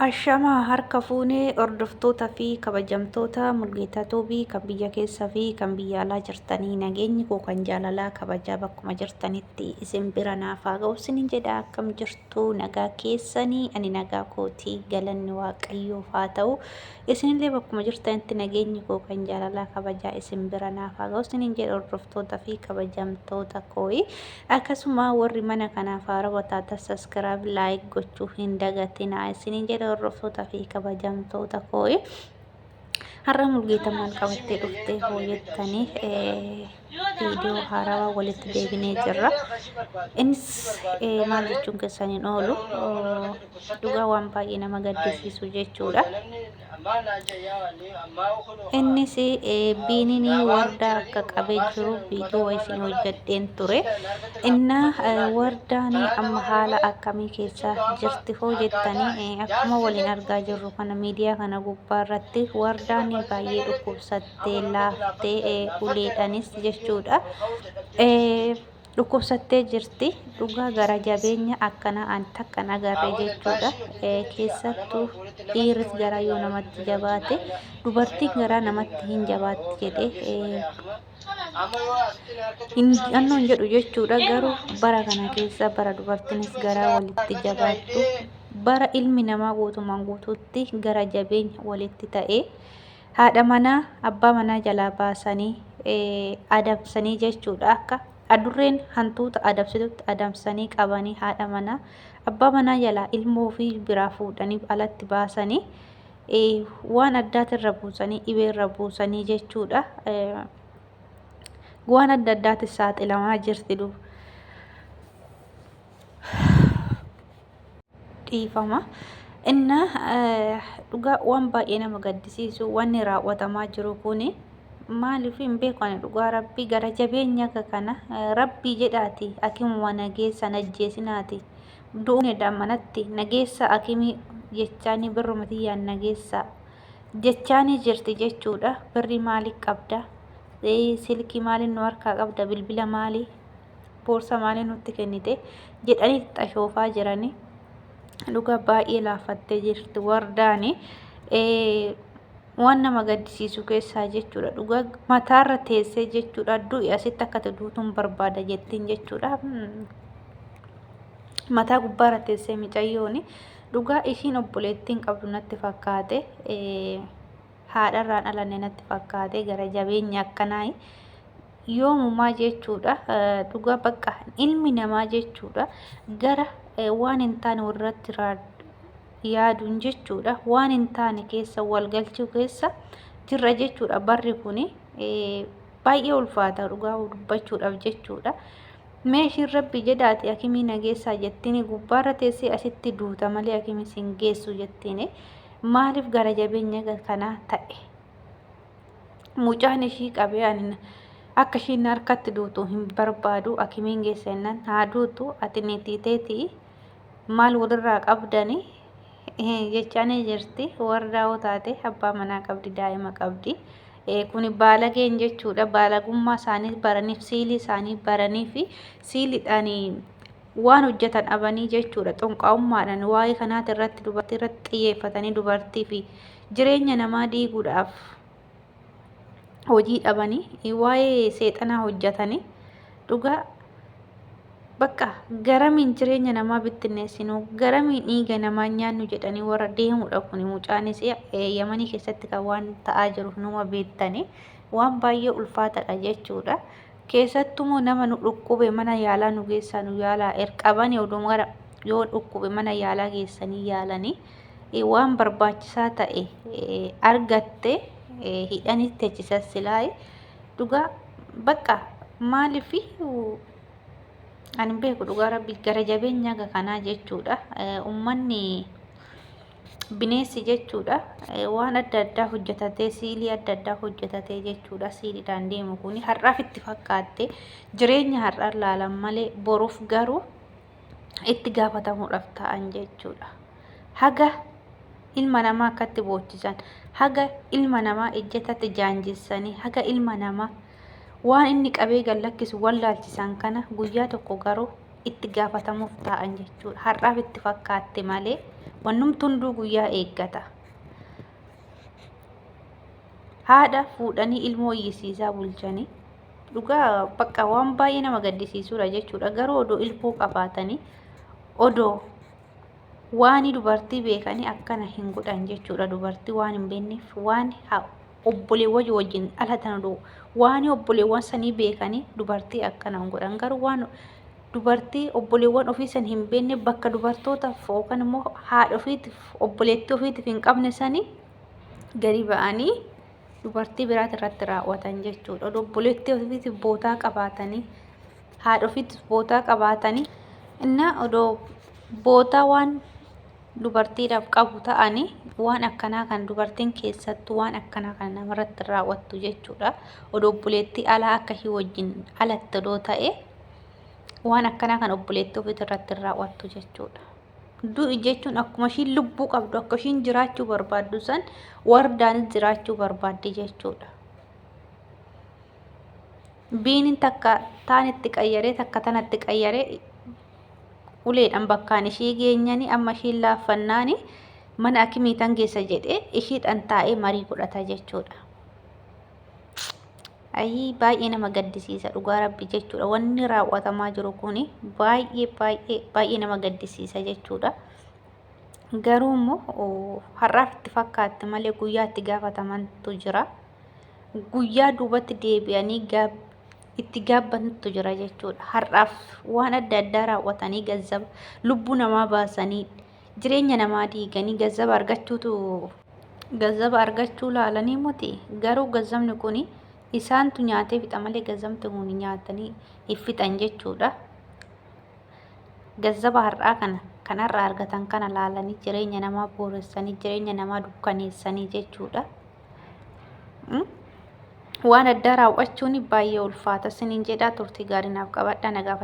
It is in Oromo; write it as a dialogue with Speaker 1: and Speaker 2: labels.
Speaker 1: Ashamaa harka fuunee hordoftoota fi kabajamtoota Mulgeetaa Tuubii kan biyya keessa fi kan biyya alaa jirtanii nageenyi koo kan jaalalaa kabajaa bakkuma jirtanitti isin bira naaf haa ga'u isinin jedha. Akkam jirtu? Nagaa keessanii? Ani nagaa kootii, galanni Waaqayyoof haa ta'u. Isinillee bakkuma jirtanitti nageenyi koo kan jaalalaa kabajaa isin bira naaf haa ga'u isinin jedha, hordoftoota fi kabajamtoota kooyi. Akkasuma warri mana kanaaf haarawa taatan subscribe, like gochuu hin dagatinaa isiniin jedha, hordoftoota fi kabajamtoota kooyi. Har'a Mulgeeta maal qabattee dhuftee hoo jettanii, viidiyoo haarawaa walitti deebinee jirra. Innis maal jechuun keessan hin oolu, dhugaa waan baay'ee nama gaddisiisu jechuudha. Innis Biiniin wardaa akka qabee jiru viidiyoo isin hojjedheen ture. Innaa wardaan amma haala akkamii keessa jirti hoo jettanii, akkuma waliin argaa jirru kana miidiyaa kana gubbaa irratti wardaan baay'ee dhukkubsattee laaftee uleedhanis jechuudha. Dhukkubsattee jirti. Dhugaa gara jabeenya akkanaa an takka hin agarre jechuudha. Keessattuu dhiirris garaa yoo namatti jabaate, dubartiin garaa namatti hin jabaatti jedhee hin annoon jedhu jechuudha. Garuu bara kana keessa bara dubartiinis garaa walitti jabaattu, bara ilmi namaa guutumaan guutuutti gara jabeenya walitti ta'ee haadha manaa abbaa manaa jalaa baasanii adamsanii jechuudha. Akka adurreen hantuuta adamsitutti adamsanii qabanii haadha manaa abbaa manaa jalaa ilmoo ofii biraa fuudhanii alatti baasanii waan addaatirra buusanii, dhibeerra buusanii jechuudha. Waan adda addaatis saaxilamaa jirti duuba. Dhiifama. Inna dhugaa waan baay'ee nama gaddisiisu wanni raawwatamaa jiru kuni maaliif hin beeku ani. Dhugaa Rabbii, gara jabeenya akka kana, Rabbii jedhaati akimuma nageessa najjeesinaati, du'uun edda manatti nageessa akimii jechaanii, birruma tiyyaan nageessa jechaanii jirti jechuudha. Birrii maalii qabda? Silkii maaliin nu harkaa qabda? Bilbila maalii, boorsaa maalii nutti kennite jedhanii xashoofaa jiranii. Dhugaa baay'ee laafattee jirti wardaani. Waan nama gaddisiisu keessaa jechuudha. Dhugaa mataarra teessee jechuudha. Du'i asitti akka ati duutuun barbaada jettiin jechuudha. Mataa gubbaarra teessee micayyooni. Dhugaa ishiin obboleettiin qabdu natti fakkaate. Haadharraan dhalanne natti fakkaate gara jabeenya akkanaa yoomumaa jechuudha. Dhugaa bakka ilmi namaa jechuudha gara waan hin taane walirratti yaaduun jechuudha, waan hin taane keessa wal galchuu keessa jirra jechuudha. Barri kuni baay'ee ulfaata dhugaa dubbachuudhaaf jechuudha. Meeshiin Rabbi jedhaati akimii nageessaa jettiini, gubbaarra teessee asitti duuta malee akimii sin geessu jettiini. Maaliif gara jabeenya kanaa ta'e? Mucaan ishii qabee, ani akka ishiin harkatti duutu hin barbaadu, akimiin geessa jennaan, haa duutu, ati niitii teetii maal walirraa qabdani jechaanii jirti. Wardaa hoo taate abbaa manaa qabdi, daa'ima qabdi. Kuni baalageen jechuudha. Baalagummaa isaanii baraniif, siilii isaanii baranii fi siiliidhaan waan hojjetan dhabanii jechuudha. Xonqaa'ummaadhaan waa'ee kanaati irratti dubartii irratti xiyyeeffatanii dubartii fi jireenya namaa diiguudhaaf hojii dhabanii waa'ee seexanaa hojjetanii. Dhugaa bakka garamiin jireenya namaa bittinneessinu, garamiin dhiiga namaa nyaannu jedhanii warra deemudha kuni. Mucaanis Yamanii keessatti kan waan ta'aa jiru numa beektanii, waan baay'ee ulfaatadha jechuudha. Keessattumoo nama nu dhukkube mana yaalaa nu geessaa, nu yaalaa erqabanii odoo gara yoo dhukkube mana yaalaa geessanii yaalanii waan barbaachisaa ta'e argatte hidhanii techisan silaa'e. Dhugaa bakka maaliif ani hin beeku, dhugaa Rabbi, gara jabeenya haga kanaa jechuudha. Ummanni bineensi jechuudha waan adda addaa hojjetatee, siilii adda addaa hojjetatee jechuudha. Siiliidhaan deemu kun har'aaf itti fakkaatte, jireenya har'aan laalan malee boruuf garuu itti gaafatamuudhaaf ta'an jechuudha. Haga ilma namaa akkatti boochisan, haga ilma namaa ejjetatti jaanjessanii, haga ilma namaa waan inni qabee gad lakkisu wallaalchisan kana guyyaa tokko garuu itti gaafatamuuf taa'an jechuudha. Har'aaf itti fakkaatte malee wannumti hunduu guyyaa eeggata. Haadha fuudhanii ilmoo iyyisiisaa bulchanii dhugaa bakka waan baay'ee nama gaddisiisuudha jechuudha. Garuu odoo ilmoo qabaatanii odoo waani dubartii beekanii akkana hin godhan jechuudha. Dubartii waan hin beekneef waan obboleewwan wajjin dhalatan odoo waani obboleewwan sanii beekanii dubartii akkana hin godhan. Garuu waan dubartii obboleewwan ofii san hin beekne bakka dubartootaaf yookaan immoo haadha ofiitiif obboleettii ofiitiif hin qabne sanii gadi ba'anii dubartii biraati irratti raawwatan jechuudha. Odoo obboleettii ofiitiif bootaa qabaatanii haadha ofiitiif bootaa qabaatanii innaa odoo bootaa waan dubartiidhaaf qabu ta'anii waan akkanaa kan dubartiin keessattuu waan akkanaa kan namarratti raawwattu jechuudha. Odoo obboleettii alaa akka ishii wajjin alatti odoo ta'e waan akkanaa kan obboleettii ofiitti irratti raawwattu jechuudha. Du'i jechuun akkuma ishiin lubbuu qabdu akka ishiin jiraachuu barbaaddu san wardaanis jiraachuu barbaaddi jechuudha. Biiniin takka taan itti qayyaree takka tanatti qayyaree uleedhaan bakkaan ishii geenyanii amma ishiin laaffannaani mana akimii tan geessa jedhee ishiidhaan taa'ee marii godhata jechuudha. Ayii baay'ee nama gaddisiisa dhugaa rabbi jechuudha. Wanni raawwatamaa jiru kuni baay'ee baay'ee baay'ee nama gaddisiisa jechuudha. Garuu immoo har'aaf itti fakkaatti malee guyyaa itti gaafatamantu jira. Guyyaa duubatti deebi'anii itti gaabbantu jira jechuudha. Har'aaf waan adda addaa raawwatanii gazzaba lubbuu namaa baasanii jireenya namaa diiganii gazzaba argachuutu gazzaba argachuu laalanii moti garuu gazzabni kun isaantu nyaatee fixa malee gazzabni kun nyaatanii hin fixan jechuudha. Gazzaba har'aa kana kan har'a argatan kana laalanii jireenya namaa booressanii jireenya namaa dukkaneessanii jechuudha. Waan addaa raawwachuun baay'ee ulfaata siniin jedhaa turtii gaarii naaf qabadhaa nagaa.